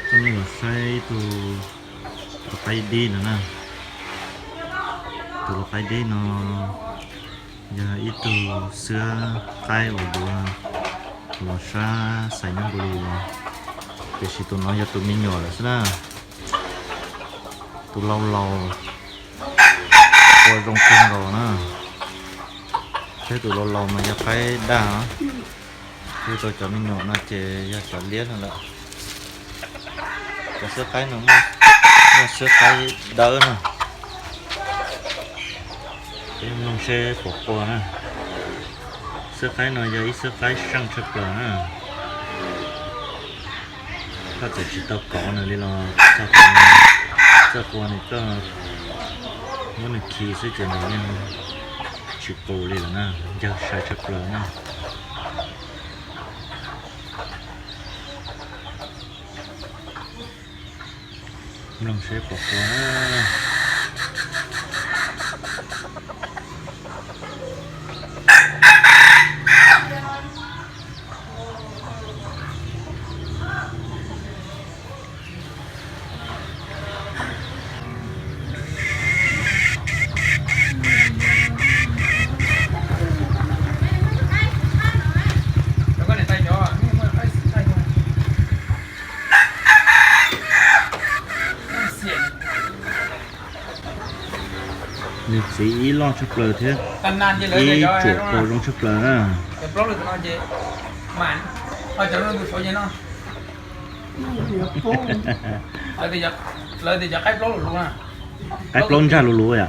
Coj nej los saib tus lau qaib dib no na. Tus lau qaib dib no yog ib tug xwb qaib uas yuav los sab Xais Nyab Npu Lis los, tiam sis tus no yog tus me nyuam lawm xwb na. Tus laus laus ua zoo kawg nkaus na. Thiab tus laus laus mas yog qaib daj os. Yog tau cov me nyuam no ces yog cov liab no lawm. Cov xwb qaib no muaj xwb qaib dawb na. Peb mloog seb puas qua na. Xwb qaib no yog ib xwb qaib seej tshaj plaws na. Koj txawm tsis tau kov nws li los txog qhov no, txawj qua nws, koj muab nws khi xwb ces nws yeej tsis qus li lawm na, ncawg sai tshaj plaws na. Mloog seb puas qua. Nws txiv ib loj tshaj plaws thiab ib tsuam qua zoo tshaj plaws na. Qaib plaub ntsaj lus lus yom.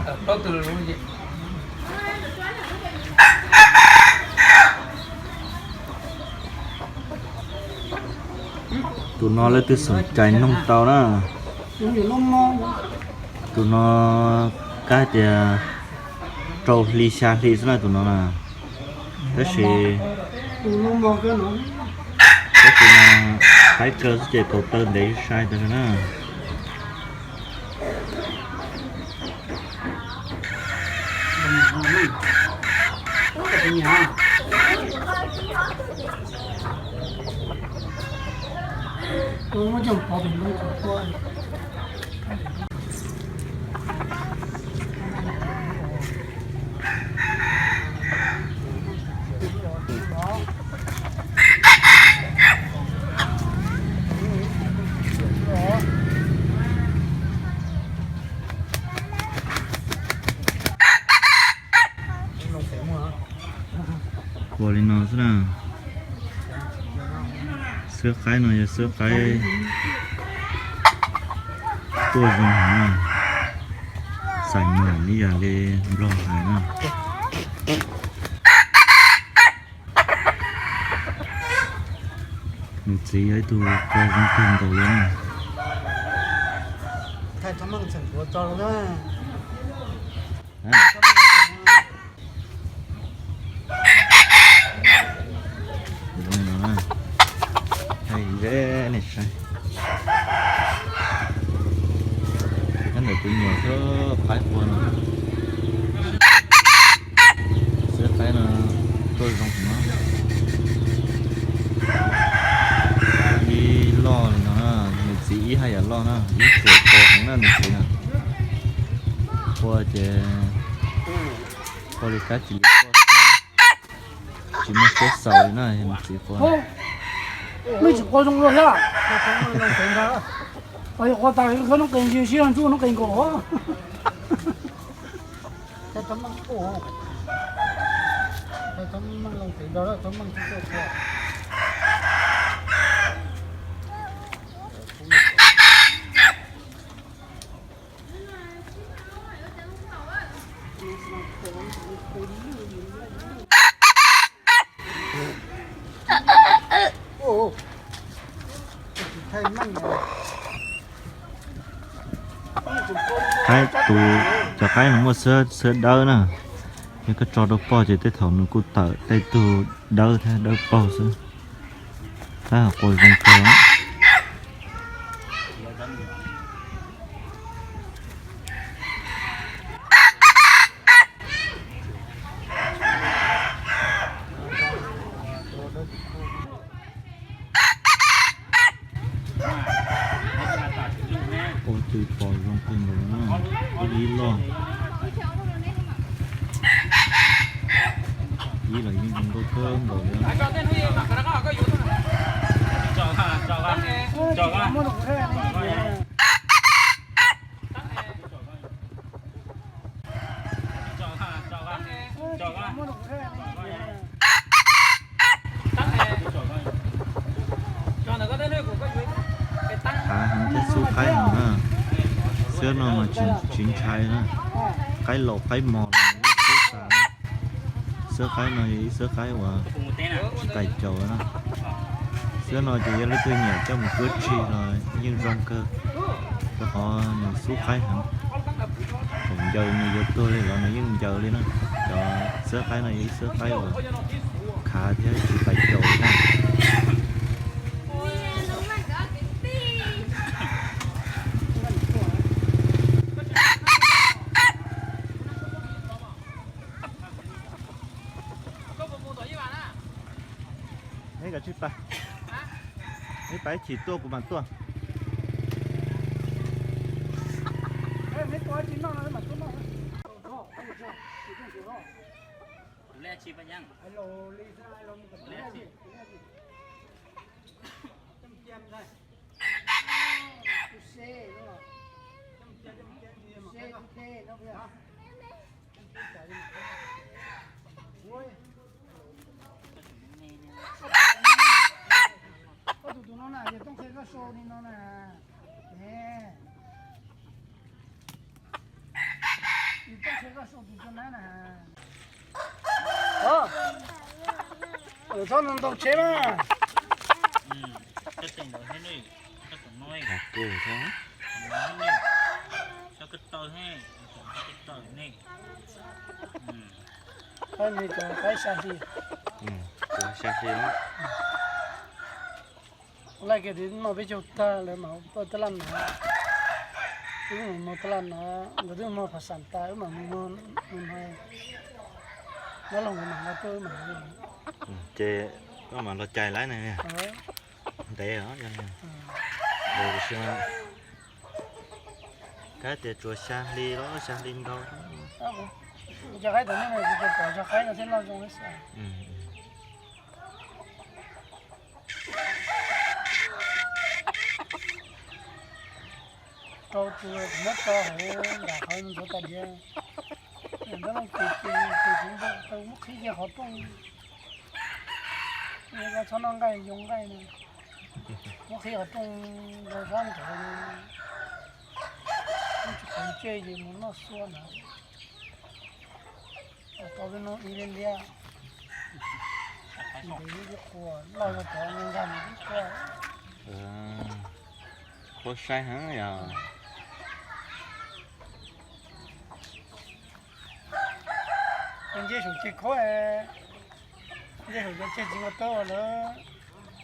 Tus no leej twg xom cai noog tau na. Tus no kab tias rau hli xya hli xwb na tus no na. Tab sis, tab sis no qaib kaw xwb ces kaus taw ntev sai tas zog na. Ua li no xwb na. Xwb qaib no yog xwb qaib tuaj zoo heev na. Xais mas ib yam li Nplog hais na. Nws txiv yog ib tug qua zoo kawg nkaus li na. Nyob ntawm tus nyuam xwb qaib qua no. Xwb qaib no tuaj zoo no. Ib loj li no, nws txiv ib haj yam loj na, ib tsuam qua heev na nws txiv na. Qua ces qua li kab tsis li, tsis muaj siab xaus li na, yog nws txiv qua. Mej tsis qua zoo dua thiab. Yog qua tas khawb noob qes ntsis sib yog ntsuj noob qes nkaus. Qaib tus, cov qaib no muaj xwb xwb dawb na, yog koj tso rau poj ces tej thaum nws kuj tawm tej tug dawb thiab dawb paug xwb. Tab hais qua zoo kawg. Pom zoo kawg nkaus na, ib loj, ib los yeej zoo nkauj kawg nkaus li. Khav heev thiab xub qaib heev na. Xwb no mas tsis ntshai na. Qaib laus qaib mos los yeej xub tas na. Xwb qaib no yog ib xwb qaib uas tsis tais caus na. Xwb no ces yog leej twg nyiam coj mus cuab tsi los yeej zoo kawg, rau qhov nws xub qaib heev. Txawm ncaws nws yuav tuag li los nws yeej ncaws li na. Cov xwb qaib no yog ib xwb qaib uas khav thiab tsis tais caus li na. Neb kav tsij pab, neb pab ib chim tuaj kuv mam tuaj. Koj tus tus no na, yog Tooj Qhia koj sau li no na. Yog Tooj Qhia koj sau tus tus nab na. Txhob ntaus tsheb na. Qaib no cov qaib sa hli. Sa hli. Laij kiag tiv no peb caug tag lawm mas paj taj laj no. Wb mus muag taj laj no, nkawd twb muag phas xam tas wb mam mus muag no. Nyob los nkawd mam nqa tuaj wb mam mus. Ces koj mam los cais lawm na. Ntev os. Kab tias tsuas xya hli los xya hli ntau. Kuv cov qaib tom no kuv cov pom cov qaib no thiaj loj zoo xwb. Rau tus kuv muab tso hauv nram qhov ntxuav tais diav, nram nrob looj ces ces ces kuv npau taws muab qhib kiag qhov rooj. Txhob noj nqaij yoo nqaij na, muab qhib qhov rooj rau sab nraud, tsis qhov ntsej ces mus noj xua ntawd. Tau peb hnub ib liab liab, ntev ib qhuas loj zog cov nkag mus ib qhuas. Qhuab saib heev yog. Nce saum ceg khaub, nce saum cov ceg txiv nkaus tawb lawm,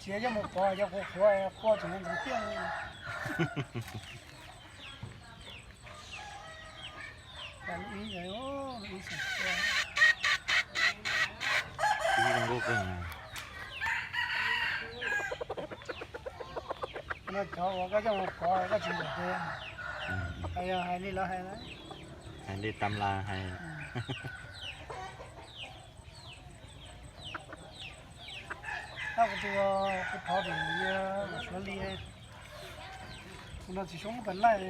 txiav coj mus pov cov qhuav qhuav, qhuav tseem ntxeev tiaj. No cov uas koj coj mus pov koj tsis ncaim ces, yog hais li lawv hais, hais li tam las hais. Tab kuv tus, kuv thov tus yawg Suav Lis, kuv no tsis xyoob muab pem laij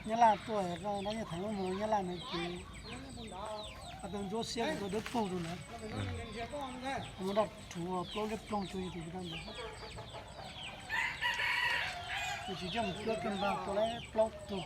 Nyab Laj tuaj, koj nrab nyiaj theev mus Nyab Laj na ces, a, tus ntsuab xiab kuv tus dawb paug tus na, kuv muab daj rhuv plaub liab ploog tsuas yog tus kuv daj ntawd. Kuv tsis coj mus cuab kiag npag tua lawm plaub tug.